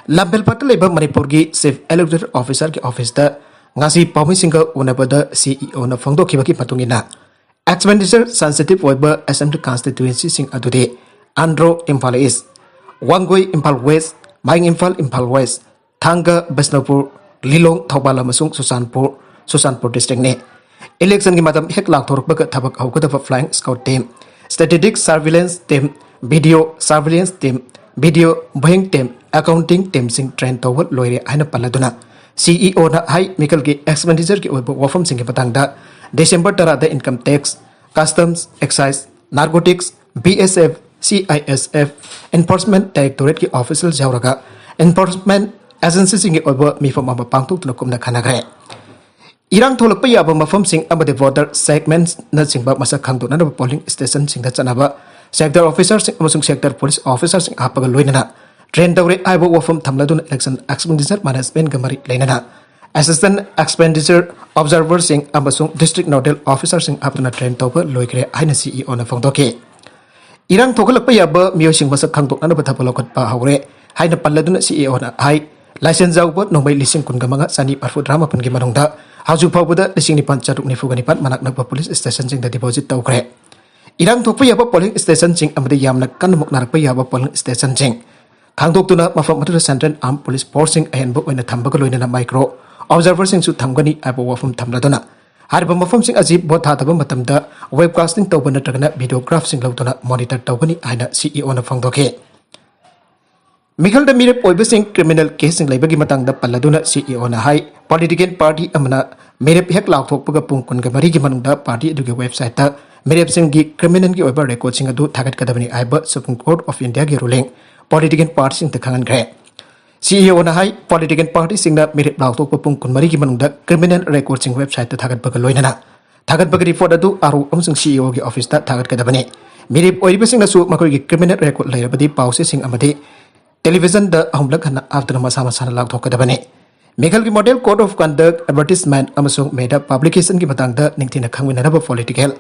ꯂꯝꯐꯦꯜꯄꯥꯠꯇ ꯂꯩꯕ ꯃꯅꯤꯄꯨꯔꯒꯤ Chief Electoral Officerꯒꯤ officeꯇ ꯉꯁꯤ ꯄꯥꯎꯃꯤꯁꯤꯡꯒ ꯎꯅꯕꯗ CEOꯅ ꯐꯣꯡꯗꯣꯛꯈꯤꯕꯒꯤ ꯃꯇꯨꯡ ꯏꯟꯅ, expenditure sensitive ꯑꯣꯏꯕ Assembly Constituencyꯁꯤꯡ ꯑꯗꯨꯗꯤ ꯑꯟꯗ꯭ꯔꯣ, ꯏꯝꯐꯥꯜ East, ꯋꯥꯡꯒꯣꯏ, ꯏꯝꯐꯥꯜ West, ꯃꯌꯥꯡ ꯏꯝꯐꯥꯜ, ꯏꯝꯐꯥꯜ West, ꯊꯥꯡꯒ, ꯕꯤꯁꯅꯨꯄꯨꯔ, ꯂꯤꯂꯣꯡ, ꯊꯧꯕꯥꯜ ꯑꯃꯁꯨꯡ ꯆꯨꯔꯆꯥꯟꯄꯨꯔ, ꯆꯨꯔꯆꯥꯟꯄꯨꯔ districtꯅꯤ꯫ Electionꯒꯤ ꯃꯇꯝ ꯍꯦꯛ ꯂꯥꯎꯊꯣꯔꯛꯄꯒ ꯊꯕꯛ ꯍꯧꯒꯗꯕ flying squad team, strategic surveillance team, video surveillance team, video viewing team, accounting teamꯁꯤꯡ train ꯇꯧꯕ ꯂꯣꯏꯔꯦ ꯍꯥꯏꯅ ꯄꯜꯂꯗꯨꯅ, CEOꯅ ꯍꯥꯏ, ꯃꯤꯈꯜꯒꯤ expenditureꯒꯤ ꯑꯣꯏꯕ ꯋꯥꯐꯝꯁꯤꯡꯒꯤ ꯃꯇꯥꯡꯗ December ꯇꯔꯥꯗ income tax, customs, excise, narcotics, BSF, C I S F, Enforcement Directorate-ꯀꯤ official ꯌꯥꯎꯔꯒ enforcement agency-ꯁꯤꯡꯒꯤ ꯑꯣꯏꯕ ꯃꯤꯐꯝ ꯑꯃ ꯄꯥꯡꯊꯣꯛꯇꯨꯅ ꯀꯨꯞꯅ ꯈꯟꯅꯈ꯭ꯔꯦ꯫ ꯏꯔꯥꯡ ꯊꯣꯛꯂꯛꯄ ꯌꯥꯕ ꯃꯐꯝꯁꯤꯡ ꯑꯃꯗꯤ border segment-ꯅꯆꯤꯡꯕ ꯃꯁꯛ ꯈꯪꯗꯣꯛꯅꯅꯕ polling station-ꯁꯤꯡꯗ ꯆꯠꯅꯕ sector officer-ꯁꯤꯡ ꯑꯃꯁꯨꯡ sector police officer-ꯁꯤꯡ ꯍꯥꯞꯄꯒ ꯂꯣꯏꯅꯅ train ꯇꯧꯔꯦ ꯍꯥꯏꯕ ꯋꯥꯐꯝ ꯊꯝꯂꯗꯨꯅ election expenditure management-ꯀ ꯃꯔꯤ ꯂꯩꯅꯅ assistant expenditure observer-ꯁꯤꯡ ꯑꯃꯁꯨꯡ district nodal officer-ꯁꯤꯡ ꯍꯥꯞꯇꯨꯅ train ꯇꯧꯕ ꯂꯣꯏꯈ꯭ꯔꯦ ꯍꯥꯏꯅ C E O-ꯅ ꯐꯣꯡꯗꯣꯛꯈꯤ꯫ ꯏꯔꯥꯡ ꯊꯣꯛꯍꯜꯂꯛꯄ ꯌꯥꯕ ꯃꯤꯑꯣꯏꯁꯤꯡ ꯃꯁꯛ ꯈꯪꯗꯣꯛꯅꯅꯕ ꯊꯕꯛ ꯂꯧꯈꯠꯄ ꯍꯧꯔꯦ ꯍꯥꯏꯅ ꯄꯜꯂꯗꯨꯅ C E O-ꯅ ꯍꯥꯏ, license ꯌꯥꯎꯕ ꯅꯣꯡꯃꯩ ꯂꯤꯁꯤꯡ ꯀꯨꯟꯒ ꯃꯉꯥ ꯆꯅꯤ ꯃꯔꯤꯐꯨ ꯇꯔꯥꯃꯥꯄꯟꯒꯤ ꯃꯅꯨꯡꯗ ꯍꯧꯖꯤꯛ ꯐꯥꯎꯕꯗ ꯂꯤꯁꯤꯡ ꯅꯤꯄꯥꯟ ꯆꯥꯇ꯭ꯔꯨꯛ ꯅꯤꯐꯨꯒ ꯅꯤꯄꯥꯟ ꯃꯅꯥꯛ ꯅꯛꯄ police station-ꯁꯤꯡꯗ deposit ꯇꯧꯈ꯭ꯔꯦ꯫ ꯏꯔꯥꯡ ꯊꯣꯛꯄ ꯌꯥꯕ polling station-ꯁꯤꯡ ꯑꯃꯗꯤ ꯌꯥꯝꯅ ꯀꯟꯅ ꯃꯨꯛꯅꯔꯛꯄ ꯌꯥꯕ polling station-ꯁꯤꯡ ꯈꯪꯗꯣꯛꯇꯨꯅ ꯃꯐꯝ ꯑꯗꯨꯗ Central Armed Police Force-ꯁꯤꯡ ꯑꯍꯦꯟꯕ ꯑꯣꯏꯅ ꯊꯝꯕꯒ ꯂꯣꯏꯅꯅ micro observer-ꯁꯤꯡꯁꯨ ꯊꯝꯒꯅꯤ ꯍꯥꯏꯕ ꯋꯥꯐꯝ ꯊꯝꯂꯗꯨꯅ ꯍꯥꯏꯔꯤꯕ ꯃꯐꯝꯁꯤꯡ ꯑꯁꯤ vote ꯊꯥꯗꯕ ꯃꯇꯝꯗ webcasting ꯇꯧꯕ ꯅꯠꯇ꯭ꯔꯒꯅ videograph-ꯁꯤꯡ ꯂꯧꯗꯨꯅ monitor ꯇꯧꯒꯅꯤ ꯍꯥꯏꯅ C E O-ꯅ ꯐꯣꯡꯗꯣꯛꯈꯤ꯫ ꯃꯤꯈꯜꯗ ꯃꯤꯔꯦꯞ ꯑꯣꯏꯕꯁꯤꯡ criminal case-ꯁꯤꯡ ꯂꯩꯕꯒꯤ ꯃꯇꯥꯡꯗ ꯄꯜꯂꯗꯨꯅ C E O-ꯅ ꯍꯥꯏ, political party ꯑꯃꯅ ꯃꯤꯔꯦꯞ ꯍꯦꯛ ꯂꯥꯎꯊꯣꯛꯄꯒ ꯄꯨꯡ ꯀꯨꯟꯒ ꯃꯔꯤꯒꯤ ꯃꯅꯨꯡꯗ party ꯑꯗꯨꯒꯤ website-ꯇ ꯃꯤꯔꯦꯞꯁꯤꯡꯒꯤ criminal-ꯒꯤ ꯑꯣꯏꯕ record-ꯁꯤꯡ ꯑꯗꯨ ꯊꯥꯒꯠꯀꯗꯕꯅꯤ ꯍꯥꯏꯕ Supreme Court of India-ꯒꯤ ruling political party-ꯁꯤꯡꯗ ꯈꯪꯍꯟꯈ꯭ꯔꯦ꯫ C E O-ꯅ high, political party-ꯁꯤꯡꯅ ꯃꯤꯔꯦꯞ ꯂꯥꯎꯊꯣꯛꯄ ꯄꯨꯡ ꯀꯨꯟꯃꯔꯤꯒꯤ ꯃꯅꯨꯡꯗ criminal record-ꯁꯤꯡ website-ꯇ ꯊꯥꯒꯠꯄꯒ ꯂꯣꯏꯅꯅ ꯊꯥꯒꯠꯄꯒꯤ report ꯑꯗꯨ R O ꯑꯃꯁꯨꯡ C E O-ꯒꯤ office-ꯇ ꯊꯥꯒꯠꯀꯗꯕꯅꯤ꯫ ꯃꯤꯔꯦꯞ ꯑꯣꯏꯔꯤꯕꯁꯤꯡꯅꯁꯨ ꯃꯈꯣꯏꯒꯤ criminal record ꯂꯩꯔꯕꯗꯤ ꯄꯥꯎꯆꯦꯁꯤꯡ ꯑꯃꯗꯤ television-ꯗ ꯑꯍꯨꯝꯂꯛ ꯍꯟꯅ ꯍꯥꯞꯇꯨꯅ ꯃꯁꯥ ꯃꯁꯥꯅ ꯂꯥꯎꯊꯣꯛꯀꯗꯕꯅꯤ꯫ ꯃꯤꯈꯜꯒꯤ model code of conduct, advertisement ꯑꯃꯁꯨꯡ media publication-ꯒꯤ ꯃꯇꯥꯡꯗ ꯅꯤꯡꯊꯤꯅ ꯈꯪꯃꯤꯟꯅꯅꯕ political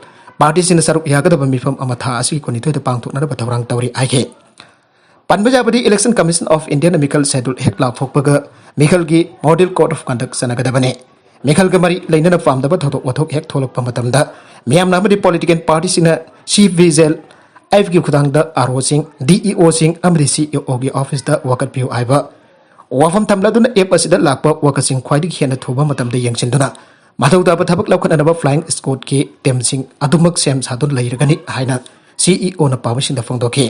party-ꯁꯤꯡꯅ ꯁꯔꯨꯛ ꯌꯥꯒꯗꯕ ꯃꯤꯐꯝ ꯑꯃ ꯊꯥ ꯑꯁꯤꯒꯤ ꯀꯨꯟꯅꯤꯊꯣꯏꯗ ꯄꯥꯡꯊꯣꯛꯅꯅꯕ ꯊꯧꯔꯥꯡ ꯇꯧꯔꯤ ꯍꯥꯏꯈꯤ꯫ ꯄꯟꯕ ꯌꯥꯕꯗꯤ, Election Commission of India-ꯅ ꯃꯤꯈꯜ schedule ꯍꯦꯛ ꯂꯥꯎꯊꯣꯛꯄꯒ ꯃꯤꯈꯜꯒꯤ model code of conduct ꯆꯠꯅꯒꯗꯕꯅꯤ꯫ ꯃꯤꯈꯜꯒ ꯃꯔꯤ ꯂꯩꯅꯅ ꯄꯥꯝꯗꯕ ꯊꯧꯗꯣꯛ ꯋꯥꯊꯣꯛ ꯍꯦꯛ ꯊꯣꯛꯂꯛꯄ ꯃꯇꯝꯗ ꯃꯤꯌꯥꯝꯅ ꯑꯃꯗꯤ political party-ꯁꯤꯡꯅ C Vigil App-ꯀꯤ ꯈꯨꯠꯊꯥꯡꯗ R O-ꯁꯤꯡ, D E O-ꯁꯤꯡ ꯑꯃꯗꯤ C E O-ꯒꯤ office-ꯇ ꯋꯥꯀꯠꯄꯤꯌꯨ ꯍꯥꯏꯕ ꯋꯥꯐꯝ ꯊꯝꯂꯗꯨꯅ app ꯑꯁꯤꯗ ꯂꯥꯛꯄ ꯋꯥꯀꯠꯁꯤꯡ ꯈ꯭ꯋꯥꯏꯗꯒꯤ ꯍꯦꯟꯅ ꯊꯨꯕ ꯃꯇꯝꯗ ꯌꯦꯡꯁꯤꯟꯗꯨꯅ ꯃꯊꯧ ꯇꯥꯕ ꯊꯕꯛ ꯂꯧꯈꯠꯅꯅꯕ flying squad-ꯀꯤ team-ꯁꯤꯡ ꯑꯗꯨꯃꯛ ꯁꯦꯝ ꯁꯥꯗꯨꯅ ꯂꯩꯔꯒꯅꯤ ꯍꯥꯏꯅ C E O-ꯅ ꯄꯥꯎꯃꯤꯁꯤꯡꯗ ꯐꯣꯡꯗꯣꯛꯈꯤ꯫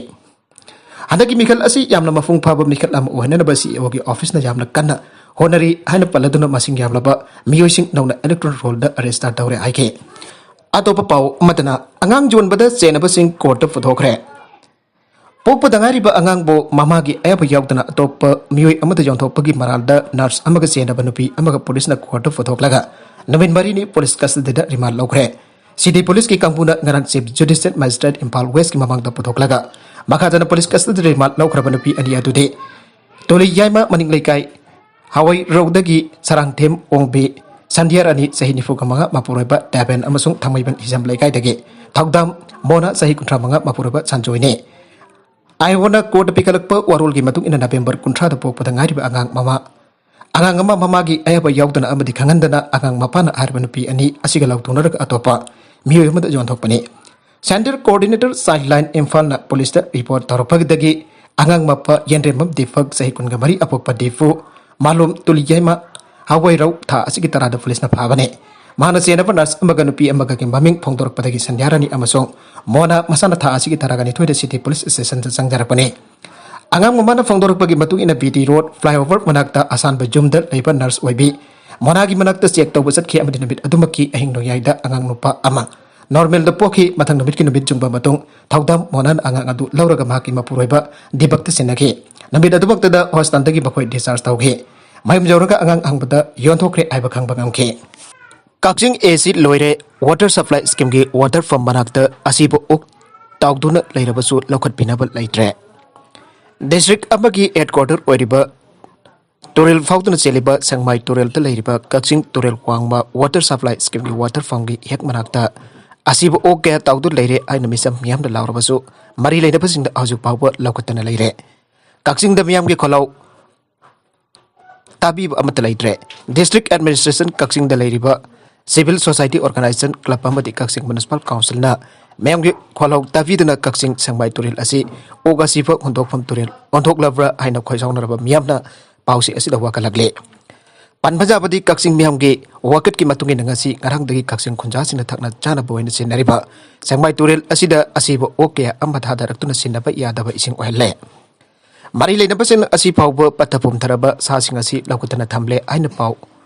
ꯍꯟꯗꯛꯀꯤ ꯃꯤꯈꯜ ꯑꯁꯤ ꯌꯥꯝꯅ ꯃꯄꯨꯡ ꯐꯥꯕ ꯃꯤꯈꯜ ꯑꯃ ꯑꯣꯏꯍꯟꯅꯅꯕ C E O-ꯒꯤ office-ꯅ ꯌꯥꯝꯅ ꯀꯟꯅ ꯍꯣꯠꯅꯔꯤ ꯍꯥꯏꯅ ꯄꯜꯂꯗꯨꯅ ꯃꯁꯤꯡ ꯌꯥꯝꯂꯕ ꯃꯤꯑꯣꯏꯁꯤꯡ ꯅꯧꯅ electoral roll-ꯗ register ꯇꯧꯔꯦ ꯍꯥꯏꯈꯤ꯫ ꯑꯇꯣꯞꯄ ꯄꯥꯎ ꯑꯃꯗꯅ, ꯑꯉꯥꯡ ꯌꯣꯟꯕꯗ ꯆꯦꯟꯅꯕꯁꯤꯡ court-ꯇ ꯄꯨꯊꯣꯛꯈ꯭ꯔꯦ꯫ ꯄꯣꯛꯄꯗ ꯉꯥꯏꯔꯤꯕ ꯑꯉꯥꯡꯕꯨ ꯃꯃꯥꯒꯤ ꯑꯌꯥꯕ ꯌꯥꯎꯗꯅ ꯑꯇꯣꯞꯄ ꯃꯤꯑꯣꯏ ꯑꯃꯗ ꯌꯣꯟꯊꯣꯛꯄꯒꯤ ꯃꯔꯥꯜꯗ ꯅꯔꯁ ꯑꯃꯒ ꯆꯦꯟꯅꯕ ꯅꯨꯄꯤ ꯑꯃꯒ ꯄꯨꯂꯤꯁꯅ ꯀꯣꯔꯠꯇ ꯄꯨꯊꯣꯛꯂꯒ ꯅꯨꯃꯤꯠ ꯃꯔꯤꯅꯤ ꯄꯨꯂꯤꯁ ꯀꯁꯇꯗꯤꯗ ꯔꯤꯃꯥꯟ ꯂꯧꯈ꯭ꯔꯦ꯫ ꯁꯤꯇꯤ ꯄꯨꯂꯤꯁꯀꯤ ꯀꯥꯡꯕꯨꯅ ꯉꯔꯥꯡ ꯆꯤꯐ ꯖꯨꯗꯤꯁꯤꯌꯦꯜ ꯃꯦꯖꯤꯁꯇ꯭ꯔꯦꯠ ꯏꯝꯐꯥꯜ ꯋꯦꯁꯀꯤ ꯃꯃꯥꯡꯗ ꯄꯨꯊꯣꯛꯂꯒ ꯃꯈꯥ ꯇꯥꯅ ꯄꯨꯂꯤꯁ ꯀꯁꯇꯗꯤꯗ ꯔꯤꯃꯥꯟ ꯂꯧꯈ꯭ꯔꯕ ꯅꯨꯄꯤ ꯑꯅꯤ ꯑꯗꯨꯗꯤ ꯇꯣꯂꯤ ꯌꯥꯏꯃ ꯃꯅꯤꯡ ꯂꯩꯀꯥꯏ ꯍꯋꯥꯏꯔꯧꯗꯒꯤ ꯁꯔꯥꯡꯊꯦꯝ ꯑꯣꯡꯕꯤ ꯁꯟꯙ꯭ꯌꯥꯔꯥꯅꯤ ꯆꯍꯤ ꯅꯤꯐꯨꯒ ꯃꯉꯥ ꯃꯄꯨꯔꯣꯏꯕ ꯗꯦꯕꯦꯟ ꯑꯃꯁꯨꯡ ꯊꯥꯡꯃꯩꯕꯟ ꯍꯤꯖꯝ ꯂꯩꯀꯥꯏꯗꯒꯤ ꯊꯧꯗꯥꯝ ꯃꯣꯅꯥ ꯆꯍꯤ ꯀꯨꯟꯊ꯭ꯔꯥ ꯃꯉꯥ ꯃꯄꯨꯔꯣꯏꯕ ꯁꯟꯖꯣꯏꯅꯤ꯫ ꯑꯥꯏꯑꯣꯅ ꯀꯣꯔꯠꯇ ꯄꯤꯈꯠꯂꯛꯄ ꯋꯥꯔꯣꯜꯒꯤ ꯃꯇꯨꯡ ꯏꯟꯅ ꯅꯕꯦꯝꯕꯔ ꯀꯨꯟꯊ꯭ꯔꯥꯗ ꯄꯣꯛꯄꯗ ꯉꯥꯏꯔꯤꯕ ꯑꯉꯥꯡ ꯃꯃꯥ, ꯑꯉꯥꯡ ꯑꯃ ꯃꯃꯥꯒꯤ ꯑꯌꯥꯕ ꯌꯥꯎꯗꯅ ꯑꯃꯗꯤ ꯈꯪꯍꯟꯗꯅ ꯑꯉꯥꯡ ꯃꯄꯥꯅ ꯍꯥꯏꯔꯤꯕ ꯅꯨꯄꯤ ꯑꯅꯤ ꯑꯁꯤꯒ ꯂꯥꯎꯊꯣꯛꯅꯔꯒ ꯑꯇꯣꯞꯄ ꯃꯤꯑꯣꯏ ꯑꯃꯗ ꯌꯣꯟꯊꯣꯛꯄꯅꯤ꯫ ꯁꯦꯟꯇꯔ ꯀꯣꯑꯣꯔꯗꯤꯅꯦꯇꯔ ꯆꯥꯏꯜ ꯂꯥꯏꯟ ꯏꯝꯐꯥꯜꯅ ꯄꯨꯂꯤꯁꯇ ꯔꯤꯄꯣꯔꯠ ꯇꯧꯔꯛꯄꯗꯒꯤ ꯑꯉꯥꯡ ꯃꯄꯥ ꯌꯦꯟꯔꯦꯝꯕꯝ ꯗꯤꯄꯛ ꯆꯍꯤ ꯀꯨꯟꯒ ꯃꯔꯤ ꯑꯄꯣꯛꯄ ꯗꯤꯐꯨ ꯃꯥꯂꯣꯝ ꯇꯨꯂꯤꯌꯥꯏꯃ ꯍꯋꯥꯏꯔꯧ ꯊꯥ ꯑꯁꯤꯒꯤ ꯇꯔꯥꯗ ꯄꯨꯂꯤꯁꯅ ꯐꯥꯕꯅꯤ꯫ ꯃꯍꯥꯛꯅ ꯆꯦꯟꯅꯕ ꯅꯔꯁ ꯑꯃꯒ ꯅꯨꯄꯤ ꯑꯃꯒꯒꯤ ꯃꯃꯤꯡ ꯐꯣꯡꯗꯣꯔꯛꯄꯗꯒꯤ ꯁꯟꯙ꯭ꯌꯥꯔꯥꯅꯤ ꯑꯃꯁꯨꯡ ꯃꯣꯅꯥ ꯃꯁꯥꯅ ꯊꯥ ꯑꯁꯤꯒꯤ ꯇꯔꯥꯒ ꯅꯤꯊꯣꯏꯗ ꯁꯤꯇꯤ ꯄꯨꯂꯤꯁ ꯁ꯭ꯇꯦꯁꯟꯗ ꯆꯪꯖꯔꯛꯄꯅꯤ꯫ ꯑꯉꯥꯡ ꯃꯃꯥꯅ ꯐꯣꯡꯗꯣꯔꯛꯄꯒꯤ ꯃꯇꯨꯡ ꯏꯟꯅ ꯕꯤ ꯗꯤ ꯔꯣꯗ ꯐ꯭ꯂꯥꯏꯑꯣꯚꯔ ꯃꯅꯥꯛꯇ ꯑꯁꯥꯟꯕ ꯌꯨꯝꯗ ꯂꯩꯕ ꯅꯔꯁ ꯑꯣꯏꯕꯤ ꯃꯣꯅꯥꯒꯤ ꯃꯅꯥꯛꯇ ꯆꯦꯛ ꯇꯧꯕ ꯆꯠꯈꯤ ꯑꯃꯗꯤ ꯅꯨꯃꯤꯠ ꯑꯗꯨꯃꯛꯀꯤ ꯑꯍꯤꯡ ꯅꯣꯡꯌꯥꯏꯗ ꯑꯉꯥꯡ ꯅꯨꯄꯥ ꯑꯃ ꯅꯣꯔꯃꯦꯜꯗ ꯄꯣꯛꯈꯤ꯫ ꯃꯊꯪ ꯅꯨꯃꯤꯠꯀꯤ ꯅꯨꯃꯤꯠ ꯆꯨꯡꯕ ꯃꯇꯨꯡ ꯊꯧꯗꯥꯝ ꯃꯣꯅꯥꯅ ꯑꯉꯥꯡ ꯑꯗꯨ ꯂꯧꯔꯒ ꯃꯍꯥꯛꯀꯤ ꯃꯄꯨꯔꯣꯏꯕ ꯗꯤꯄꯛꯇ ꯁꯤꯟꯅꯈꯤ꯫ ꯅꯨꯃꯤꯠ ꯑꯗꯨꯃꯛꯇꯗ ꯍꯣꯁꯄꯤꯇꯥꯜꯗꯒꯤ ꯃꯈꯣꯏ ꯗꯤꯁꯆꯥꯔꯖ ꯇꯧꯈꯤ꯫ ꯃꯌꯨꯝ ꯌꯧꯔꯒ ꯑꯉꯥꯡ ꯑꯍꯪꯕꯗ ꯌꯣꯟꯊꯣꯛꯈ꯭ꯔꯦ ꯍꯥꯏꯕ ꯈꯪꯕ ꯉꯝꯈꯤ꯫ ꯀꯛꯆꯤꯡ ꯑꯦ ꯁꯤ ꯂꯣꯏꯔꯦ ꯋꯥꯇꯔ ꯁꯄ꯭ꯂꯥꯏ ꯁ꯭ꯀꯤꯝꯒꯤ ꯋꯥꯇꯔ ꯄꯝ ꯃꯅꯥꯛꯇ ꯑꯁꯤꯕ ꯑꯣꯛ ꯇꯥꯎꯗꯨꯅ ꯂꯩꯔꯕꯁꯨ ꯂꯧꯈꯠꯄꯤꯅꯕ ꯂꯩꯇ꯭ꯔꯦ꯫ ꯗꯤꯁꯇ꯭ꯔꯤꯛ ꯑꯃꯒꯤ ꯍꯦꯗꯀ꯭ꯋꯥꯇꯔ ꯑꯣꯏꯔꯤꯕ ꯇꯨꯔꯦꯜ ꯐꯥꯎꯗꯨꯅ ꯆꯦꯜꯂꯤꯕ ꯁꯦꯡꯃꯥꯏ ꯇꯨꯔꯦꯜꯗ ꯂꯩꯔꯤꯕ ꯀꯛꯆꯤꯡ ꯇꯨꯔꯦꯜ ꯋꯥꯡꯃ ꯋꯥꯇꯔ ꯁꯄ꯭ꯂꯥꯏ ꯁ꯭ꯀꯤꯝꯒꯤ ꯋꯥꯇꯔ ꯄꯝꯒꯤ ꯍꯦꯛ ꯃꯅꯥꯛꯇ ꯑꯁꯤꯕ ꯑꯣꯛ ꯀꯌꯥ ꯇꯥꯎꯗꯨꯅ ꯂꯩꯔꯦ ꯍꯥꯏꯅ ꯃꯤꯆꯝ ꯃꯤꯌꯥꯝꯅ ꯂꯥꯎꯔꯕꯁꯨ ꯃꯔꯤ ꯂꯩꯅꯕꯁꯤꯡꯗ ꯍꯧꯖꯤꯛ ꯐꯥꯎꯕ ꯂꯧꯈꯠꯇꯅ ꯂꯩꯔꯦ꯫ ꯀꯛꯆꯤꯡꯗ ꯃꯤꯌꯥꯝꯒꯤ ꯈꯣꯜꯂꯥꯎ ꯇꯥꯕꯤꯕ ꯑꯃꯠꯇ ꯂꯩꯇ꯭ꯔꯦ꯫ ꯗꯤꯁꯇ꯭ꯔꯤꯛ ꯑꯦꯗꯃꯤꯅꯤꯁꯇ꯭ꯔꯦꯁꯟ ꯀꯛꯆꯤꯡꯗ ꯂꯩꯔꯤꯕ ꯁꯤꯚꯤꯜ ꯁꯣꯁꯥꯏꯇꯤ ꯑꯣꯔꯒꯅꯥꯏꯖꯦꯁꯟ ꯀ꯭ꯂꯕ ꯑꯃꯗꯤ ꯀꯛꯆꯤꯡ ꯃ꯭ꯌꯨꯅꯤꯁꯤꯄꯥꯜ ꯀꯥꯎꯟꯁꯤꯜꯅ ꯃꯤꯌꯥꯝꯒꯤ ꯈꯣꯜꯂꯥꯎ ꯇꯥꯕꯤꯗꯨꯅ ꯀꯛꯆꯤꯡ ꯁꯦꯡꯃꯥꯏ ꯇꯨꯔꯦꯜ ꯑꯁꯤ ꯑꯣꯛ ꯑꯁꯤꯕ ꯍꯨꯟꯗꯣꯛꯐꯝ ꯇꯨꯔꯦꯜ ꯑꯣꯟꯊꯣꯛꯂꯕ꯭ꯔꯥ ꯍꯥꯏꯅ ꯈꯣꯏꯁꯥꯎꯅꯔꯕ ꯃꯤꯌꯥꯝꯅ ꯄꯥꯎꯆꯦ ꯑꯁꯤꯗ ꯋꯥꯀꯠꯂꯛꯂꯤ꯫ ꯄꯟꯕ ꯌꯥꯕꯗꯤ ꯀꯛꯆꯤꯡ ꯃꯤꯌꯥꯝꯒꯤ ꯋꯥꯀꯠꯀꯤ ꯃꯇꯨꯡ ꯏꯟꯅ ꯉꯁꯤ ꯉꯔꯥꯡꯗꯒꯤ ꯀꯛꯆꯤꯡ ꯈꯨꯟꯖꯥꯁꯤꯡꯅ ꯊꯛꯅ ꯆꯥꯅꯕ ꯑꯣꯏꯅ ꯁꯤꯖꯤꯟꯅꯔꯤꯕ ꯁꯦꯡꯃꯥꯏ ꯇꯨꯔꯦꯜ ꯑꯁꯤꯗ ꯑꯁꯤꯕ ꯑꯣꯛ ꯀꯌꯥ ꯑꯃ ꯊꯥꯗꯔꯛꯇꯨꯅ ꯁꯤꯖꯤꯟꯅꯕ ꯌꯥꯗꯕ ꯏꯁꯤꯡ ꯑꯣꯏꯍꯜꯂꯦ꯫ ꯃꯔꯤ ꯂꯩꯅꯕꯁꯤꯡꯅ ꯑꯁꯤ ꯐꯥꯎꯕ ꯄꯠꯊ ꯄꯨꯝꯊꯔꯕ ꯁꯥꯁꯤꯡ ꯑꯁꯤ ꯂꯧꯈꯠꯇꯅ ꯊꯝꯂꯦ ꯍꯥꯏꯅ ꯄꯥꯎ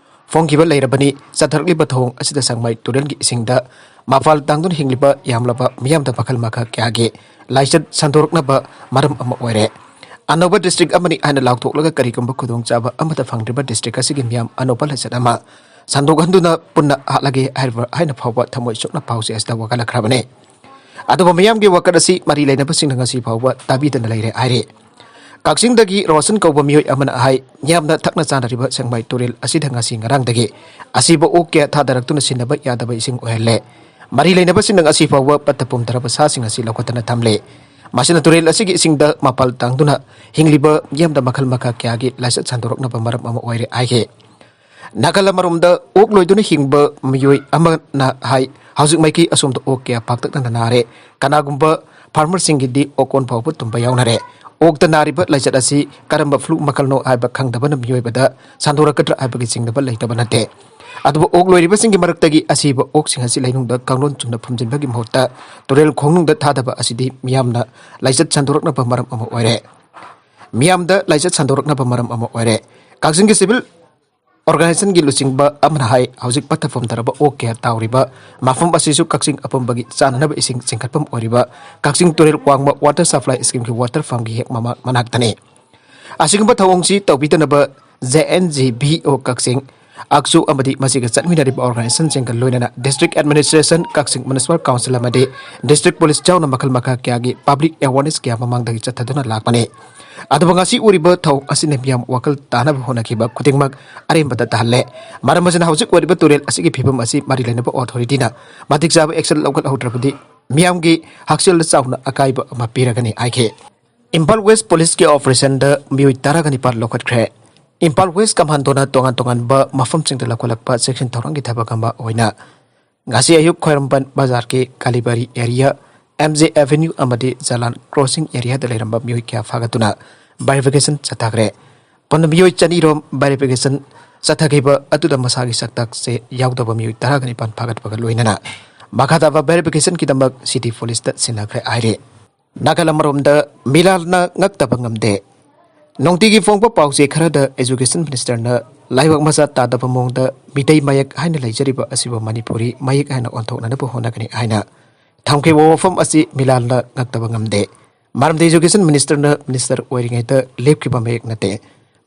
ꯐꯣꯡꯈꯤꯕ ꯂꯩꯔꯕꯅꯤ꯫ ꯆꯠꯊꯔꯛꯂꯤꯕ ꯊꯧꯑꯣꯡ ꯑꯁꯤꯗ ꯁꯦꯡꯃꯥꯏ ꯇꯨꯔꯦꯜꯒꯤ ꯏꯁꯤꯡꯗ ꯃꯄꯥꯜ ꯇꯥꯡꯗꯨꯅ ꯍꯤꯡꯂꯤꯕ ꯌꯥꯝꯂꯕ ꯃꯤꯌꯥꯝꯗ ꯃꯈꯜ ꯃꯈꯥ ꯀꯌꯥꯒꯤ ꯂꯥꯏꯆꯠ ꯁꯟꯗꯣꯔꯛꯅꯕ ꯃꯔꯝ ꯑꯃ ꯑꯣꯏꯔꯦ꯫ ꯑꯅꯧꯕ ꯗꯤꯁꯇ꯭ꯔꯤꯛ ꯑꯃꯅꯤ ꯍꯥꯏꯅ ꯂꯥꯎꯊꯣꯛꯂꯒ ꯀꯔꯤꯒꯨꯝꯕ ꯈꯨꯗꯣꯡꯆꯥꯕ ꯑꯃꯠꯇ ꯐꯪꯗ꯭ꯔꯤꯕ ꯗꯤꯁꯇ꯭ꯔꯤꯛ ꯑꯁꯤꯒꯤ ꯃꯤꯌꯥꯝ ꯑꯅꯧꯕ ꯂꯥꯏꯆꯠ ꯑꯃ ꯁꯟꯗꯣꯛꯍꯟꯗꯨꯅ ꯄꯨꯟꯅ ꯍꯥꯠꯂꯒꯦ ꯍꯥꯏꯔꯤꯕ ꯍꯥꯏꯅ ꯐꯥꯎꯕ ꯊꯃꯣꯏ ꯁꯣꯛꯅ ꯄꯥꯎꯆꯦ ꯑꯁꯤꯗ ꯋꯥꯀꯠꯂꯛꯈ꯭ꯔꯕꯅꯤ꯫ ꯑꯗꯨꯕꯨ ꯃꯤꯌꯥꯝꯒꯤ ꯋꯥꯀꯠ ꯑꯁꯤ ꯃꯔꯤ ꯂꯩꯅꯕꯁꯤꯡꯅ ꯉꯁꯤ ꯐꯥꯎꯕ ꯇꯥꯕꯤꯗꯅ ꯂꯩꯔꯦ ꯍꯥꯏꯔꯤ꯫ ꯀꯛꯆꯤꯡꯗꯒꯤ ꯔꯣꯁꯟ ꯀꯧꯕ ꯃꯤꯑꯣꯏ ꯑꯃꯅ ꯍꯥꯏ, ꯃꯤꯌꯥꯝꯅ ꯊꯛꯅ ꯆꯥꯅꯔꯤꯕ ꯁꯦꯡꯃꯥꯏ ꯇꯨꯔꯦꯜ ꯑꯁꯤꯗ ꯉꯁꯤ ꯉꯔꯥꯡꯗꯒꯤ ꯑꯁꯤꯕ ꯑꯣꯛ ꯀꯌꯥ ꯊꯥꯗꯔꯛꯇꯨꯅ ꯁꯤꯖꯤꯟꯅꯕ ꯌꯥꯗꯕ ꯏꯁꯤꯡ ꯑꯣꯏꯍꯜꯂꯦ꯫ ꯃꯔꯤ ꯂꯩꯅꯕꯁꯤꯡꯅ ꯉꯁꯤ ꯐꯥꯎꯕ ꯄꯠꯊ ꯄꯨꯝꯊꯔꯕ ꯁꯥꯁꯤꯡ ꯑꯁꯤ ꯂꯧꯈꯠꯇꯅ ꯊꯝꯂꯦ꯫ ꯃꯁꯤꯅ ꯇꯨꯔꯦꯜ ꯑꯁꯤꯒꯤ ꯏꯁꯤꯡꯗ ꯃꯄꯥꯜ ꯇꯥꯡꯗꯨꯅ ꯍꯤꯡꯂꯤꯕ ꯃꯤꯌꯥꯝꯗ ꯃꯈꯜ ꯃꯈꯥ ꯀꯌꯥꯒꯤ ꯂꯥꯏꯆꯠ ꯁꯟꯗꯣꯔꯛꯅꯕ ꯃꯔꯝ ꯑꯃ ꯑꯣꯏꯔꯦ ꯍꯥꯏꯈꯤ꯫ ꯅꯥꯀꯜ ꯑꯃꯔꯣꯝꯗ ꯑꯣꯛ ꯂꯣꯏꯗꯨꯅ ꯍꯤꯡꯕ ꯃꯤꯑꯣꯏ ꯑꯃꯅ ꯍꯥꯏ, ꯍꯧꯖꯤꯛ ꯃꯥꯏꯀꯩ ꯑꯁꯣꯝꯗ ꯑꯣꯛ ꯀꯌꯥ ꯄꯥꯛꯇꯛꯅꯅ ꯅꯥꯔꯦ꯫ ꯀꯅꯥꯒꯨꯝꯕ ꯐꯥꯔꯃꯔꯁꯤꯡꯒꯤꯗꯤ ꯑꯣꯀꯣꯟ ꯐꯥꯎꯕ ꯇꯨꯝꯕ ꯌꯥꯎꯅꯔꯦ꯫ ꯑꯣꯛꯇ ꯅꯥꯔꯤꯕ ꯂꯥꯏꯆꯠ ꯑꯁꯤ ꯀꯔꯝꯕ ꯐ꯭ꯂꯨ ꯃꯈꯜꯅꯣ ꯍꯥꯏꯕ ꯈꯪꯗꯕꯅ ꯃꯤꯑꯣꯏꯕꯗ ꯁꯟꯗꯣꯔꯛꯀꯗ꯭ꯔꯥ ꯍꯥꯏꯕꯒꯤ ꯆꯤꯡꯅꯕ ꯂꯩꯇꯕ ꯅꯠꯇꯦ꯫ ꯑꯗꯨꯕꯨ ꯑꯣꯛ ꯂꯣꯏꯔꯤꯕꯁꯤꯡꯒꯤ ꯃꯔꯛꯇꯒꯤ ꯑꯁꯤꯕ ꯑꯣꯛꯁꯤꯡ ꯑꯁꯤ ꯂꯩꯅꯨꯡꯗ ꯀꯥꯡꯂꯣꯟ ꯆꯨꯝꯅ ꯐꯨꯝꯖꯤꯟꯕꯒꯤ ꯃꯍꯨꯠꯇ ꯇꯨꯔꯦꯜ ꯈꯣꯡꯅꯨꯡꯗ ꯊꯥꯗꯕ ꯑꯁꯤꯗꯤ ꯃꯤꯌꯥꯝꯅ ꯂꯥꯏꯆꯠ ꯁꯟꯗꯣꯔꯛꯅꯕ ꯃꯔꯝ ꯑꯃ ꯑꯣꯏꯔꯦ꯫ ꯃꯤꯌꯥꯝꯗ ꯂꯥꯏꯆꯠ ꯁꯟꯗꯣꯔꯛꯅꯕ ꯃꯔꯝ ꯑꯃ ꯑꯣꯏꯔꯦ꯫ ꯀꯛꯆꯤꯡꯒꯤ ꯁꯤꯚꯤꯜ ꯑꯣꯔꯒꯅꯥꯏꯖꯦꯁꯟꯒꯤ ꯂꯨꯆꯤꯡꯕ ꯑꯃꯅ ꯍꯥꯏ, ꯍꯧꯖꯤꯛ ꯄꯠꯊ ꯄꯨꯝꯊꯔꯕ ꯑꯣꯛ ꯀꯌꯥ ꯇꯥꯎꯔꯤꯕ ꯃꯐꯝ ꯑꯁꯤꯁꯨ ꯀꯛꯆꯤꯡ ꯑꯄꯨꯝꯕꯒꯤ ꯆꯥꯅꯅꯕ ꯏꯁꯤꯡ ꯆꯤꯡꯈꯠꯐꯝ ꯑꯣꯏꯔꯤꯕ ꯀꯛꯆꯤꯡ ꯇꯨꯔꯦꯜ ꯋꯥꯡꯃ ꯋꯥꯇꯔ ꯁꯄ꯭ꯂꯥꯏ ꯁ꯭ꯀꯤꯝꯒꯤ ꯋꯥꯇꯔ ꯐꯥꯝꯒꯤ ꯍꯦꯛ ꯃꯃꯥ-, ꯃꯅꯥꯛꯇꯅꯤ꯫ ꯑꯁꯤꯒꯨꯝꯕ ꯊꯧꯑꯣꯡꯁꯤ ꯇꯧꯕꯤꯗꯅꯕ J and G V O ꯀꯛꯆꯤꯡ, ꯑꯛꯁꯨ ꯑꯃꯗꯤ ꯃꯁꯤꯒ ꯆꯠꯃꯤꯟꯅꯔꯤꯕ ꯑꯣꯔꯒꯅꯥꯏꯖꯦꯁꯟꯁꯤꯡꯒ ꯂꯣꯏꯅꯅ ꯗꯤꯁꯇ꯭ꯔꯤꯛ ꯑꯦꯗꯃꯤꯅꯤꯁꯇ꯭ꯔꯦꯁꯟ, ꯀꯛꯆꯤꯡ ꯃ꯭ꯌꯨꯅꯤꯁꯤꯄꯥꯜ ꯀꯥꯎꯟꯁꯤꯜ ꯑꯃꯗꯤ ꯗꯤꯁꯇ꯭ꯔꯤꯛ ꯄꯨꯂꯤꯁ ꯌꯥꯎꯅ ꯃꯈꯜ ꯃꯈꯥ ꯀꯌꯥꯒꯤ ꯄꯕ꯭ꯂꯤꯛ ꯑꯦꯋꯥꯔꯅꯦꯁ ꯀꯌꯥ ꯃꯃꯥꯡꯗꯒꯤ ꯆꯠꯊꯗꯨꯅ ꯂꯥꯛꯄꯅꯤ꯫ ꯑꯗꯨꯕꯨ ꯉꯁꯤ ꯎꯔꯤꯕ ꯊꯧꯑꯣꯡ ꯑꯁꯤꯅ ꯃꯤꯌꯥꯝ ꯋꯥꯈꯜ ꯇꯥꯅꯕ ꯍꯣꯠꯅꯈꯤꯕ ꯈꯨꯗꯤꯡꯃꯛ ꯑꯔꯦꯝꯕꯗ ꯇꯥꯍꯜꯂꯦ꯫ ꯃꯔꯝ ꯑꯁꯤꯅ ꯍꯧꯖꯤꯛ ꯑꯣꯏꯔꯤꯕ ꯇꯨꯔꯦꯜ ꯑꯁꯤꯒꯤ ꯐꯤꯕꯝ ꯑꯁꯤ ꯃꯔꯤ ꯂꯩꯅꯕ ꯑꯣꯊꯣꯔꯤꯇꯤꯅ ꯃꯇꯤꯛ ꯆꯥꯕ ꯑꯦꯛꯁꯟ ꯂꯧꯈꯠꯍꯧꯗ꯭ꯔꯕꯗꯤ ꯃꯤꯌꯥꯝꯒꯤ ꯍꯛꯁꯦꯜꯗ ꯆꯥꯎꯅ ꯑꯀꯥꯏꯕ ꯑꯃ ꯄꯤꯔꯒꯅꯤ ꯍꯥꯏꯈꯤ꯫ ꯏꯝꯐꯥꯜ ꯋꯦꯁ ꯄꯨꯂꯤꯁꯀꯤ ꯑꯣꯄꯔꯦꯁꯟꯗ ꯃꯤꯑꯣꯏ ꯇꯔꯥꯒ ꯅꯤꯄꯥꯜ ꯂꯧꯈꯠꯈ꯭ꯔꯦ꯫ ꯏꯝꯐꯥꯜ ꯋꯦꯁ ꯀꯃꯥꯟꯗꯣꯅ ꯇꯣꯉꯥꯟ ꯇꯣꯉꯥꯟꯕ ꯃꯐꯝꯁꯤꯡꯗ ꯂꯧꯈꯠꯂꯛꯄ ꯆꯦꯛꯁꯤꯟ ꯊꯧꯔꯥꯡꯒꯤ ꯊꯕꯛ ꯑꯃ ꯑꯣꯏꯅ ꯉꯁꯤ ꯑꯌꯨꯛ ꯈ꯭ꯋꯥꯏꯔꯝꯕꯟ ꯕꯖꯥꯔꯒꯤ ꯀꯥꯂꯤꯕꯥꯔꯤ ꯑꯦꯔꯤꯌꯥ, ꯑꯦꯝ ꯖꯦ ꯑꯦꯚꯦꯅ꯭ꯌꯨ ꯑꯃꯗꯤ ꯖꯂꯥꯟ ꯀ꯭ꯔꯣꯁꯤꯡ ꯑꯦꯔꯤꯌꯥꯗ ꯂꯩꯔꯝꯕ ꯃꯤꯑꯣꯏ ꯀꯌꯥ ꯐꯥꯒꯠꯇꯨꯅ ꯚꯦꯔꯤꯐꯤꯀꯦꯁꯟ ꯆꯠꯊꯈ꯭ꯔꯦ꯫ ꯄꯨꯟꯅ ꯃꯤꯑꯣꯏ ꯆꯅꯤꯔꯣꯝ ꯚꯦꯔꯤꯐꯤꯀꯦꯁꯟ ꯆꯠꯊꯈꯤꯕ ꯑꯗꯨꯗ ꯃꯁꯥꯒꯤ ꯁꯛꯇꯥꯛꯁꯦ ꯌꯥꯎꯗꯕ ꯃꯤꯑꯣꯏ ꯇꯔꯥꯒ ꯅꯤꯄꯥꯟ ꯐꯥꯒꯠꯄꯒ ꯂꯣꯏꯅꯅ ꯃꯈꯥ ꯇꯥꯕ ꯚꯦꯔꯤꯐꯤꯀꯦꯁꯟꯒꯤꯗꯃꯛ ꯁꯤꯇꯤ ꯄꯨꯂꯤꯁꯇ ꯁꯤꯟꯅꯈ꯭ꯔꯦ ꯍꯥꯏꯔꯤ꯫ ꯅꯥꯀꯜ ꯑꯃꯔꯣꯝꯗ ꯃꯤꯂꯥꯜꯅ ꯉꯛꯇꯕ ꯉꯝꯗꯦ꯫ ꯅꯨꯡꯇꯤꯒꯤ ꯐꯣꯡꯕ ꯄꯥꯎꯆꯦ ꯈꯔꯗ ꯑꯦꯖꯨꯀꯦꯁꯟ ꯃꯤꯅꯤꯁꯇꯔꯅ ꯂꯩꯕꯥꯛ ꯃꯆꯥ ꯇꯥꯗꯕ ꯃꯑꯣꯡꯗ ꯃꯤꯇꯩ ꯃꯌꯦꯛ ꯍꯥꯏꯅ ꯂꯩꯖꯔꯤꯕ ꯑꯁꯤꯕꯨ ꯃꯅꯤꯄꯨꯔꯤ ꯃꯌꯦꯛ ꯍꯥꯏꯅ ꯑꯣꯟꯊꯣꯛꯅꯅꯕ ꯍꯣꯠꯅꯒꯅꯤ ꯍꯥꯏꯅ ꯊꯝꯈꯤꯕ ꯋꯥꯐꯝ ꯑꯁꯤ ꯃꯤꯂꯥꯜꯅ ꯉꯛꯇꯕ ꯉꯝꯗꯦ꯫ ꯃꯔꯝꯗꯤ education ministerꯅ minister ꯑꯣꯏꯔꯤꯉꯩꯗ ꯂꯦꯞꯈꯤꯕ ꯃꯌꯦꯛ ꯅꯠꯇꯦ꯫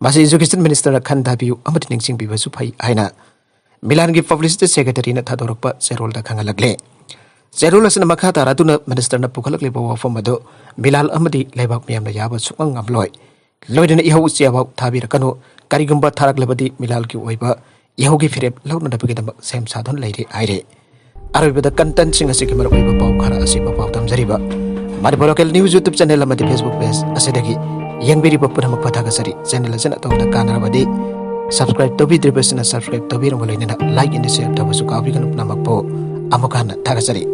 ꯃꯁꯤ education ministerꯅ ꯈꯟꯊꯕꯤꯌꯨ ꯑꯃꯗꯤ ꯅꯤꯡꯁꯤꯡꯕꯤꯕꯁꯨ ꯐꯩ ꯍꯥꯏꯅ ꯃꯤꯂꯥꯟꯒꯤ publicity secretaryꯅ ꯊꯥꯗꯣꯔꯛꯄ ꯆꯦꯔꯣꯜꯗ ꯈꯪꯍꯜꯂꯛꯂꯦ꯫ ꯆꯦꯔꯣꯜ ꯑꯁꯤꯅ ꯃꯈꯥ ꯇꯥꯔꯗꯨꯅ ministerꯅ ꯄꯨꯈꯠꯂꯛꯂꯤꯕ ꯋꯥꯐꯝ ꯑꯗꯨ ꯃꯤꯂꯥꯜ ꯑꯃꯗꯤ ꯂꯩꯕꯥꯛ ꯃꯤꯌꯥꯝꯅ ꯌꯥꯕ ꯁꯨꯛꯉꯝ ꯉꯝꯂꯣꯏ꯫ ꯂꯣꯏꯅꯅ ꯏꯍꯧ ꯆꯦꯕꯥꯎ ꯊꯥꯕꯤꯔꯛꯀꯅꯨ꯫ ꯀꯔꯤꯒꯨꯝꯕ ꯊꯥꯔꯛꯂꯕꯗꯤ ꯃꯤꯂꯥꯜꯒꯤ ꯑꯣꯏꯕ ꯏꯍꯧꯒꯤ ꯐꯤꯔꯦꯞ ꯂꯧꯅꯅꯕꯒꯤꯗꯃꯛ ꯁꯦꯝ ꯁꯥꯗꯨꯅ ꯂꯩꯔꯤ ꯍꯥꯏꯔꯤ꯫ ꯑꯔꯣꯏꯕꯗ contentꯁꯤꯡ ꯑꯁꯤꯒꯤ ꯃꯔꯨꯑꯣꯏꯕ ꯄꯥꯎ ꯈꯔ ꯑꯁꯤ ꯄꯥꯎ ꯇꯝꯖꯔꯤꯕ Manipur local news YouTube channel ꯑꯃꯗꯤ Facebook page ꯑꯁꯤꯗꯒꯤ ꯌꯦꯡꯕꯤꯔꯤꯕ ꯄꯨꯝꯅꯃꯛꯄꯨ ꯊꯥꯒꯠꯆꯔꯤ꯫ Channel ꯑꯁꯤꯅ ꯑꯗꯣꯝꯗ ꯀꯥꯟꯅꯔꯕꯗꯤ subscribe ꯇꯧꯕꯤꯗ꯭ꯔꯤꯕꯁꯤꯅ subscribe ꯇꯧꯕꯤꯔꯝꯕ ꯂꯣꯏꯅꯅ like and share ꯇꯧꯕꯁꯨ ꯀꯥꯎꯕꯤꯒꯅꯨ꯫ ꯄꯨꯝꯅꯃꯛꯄꯨ ꯑꯃꯨꯛ ꯍꯟꯅ ꯊꯥꯒꯠꯆꯔꯤ꯫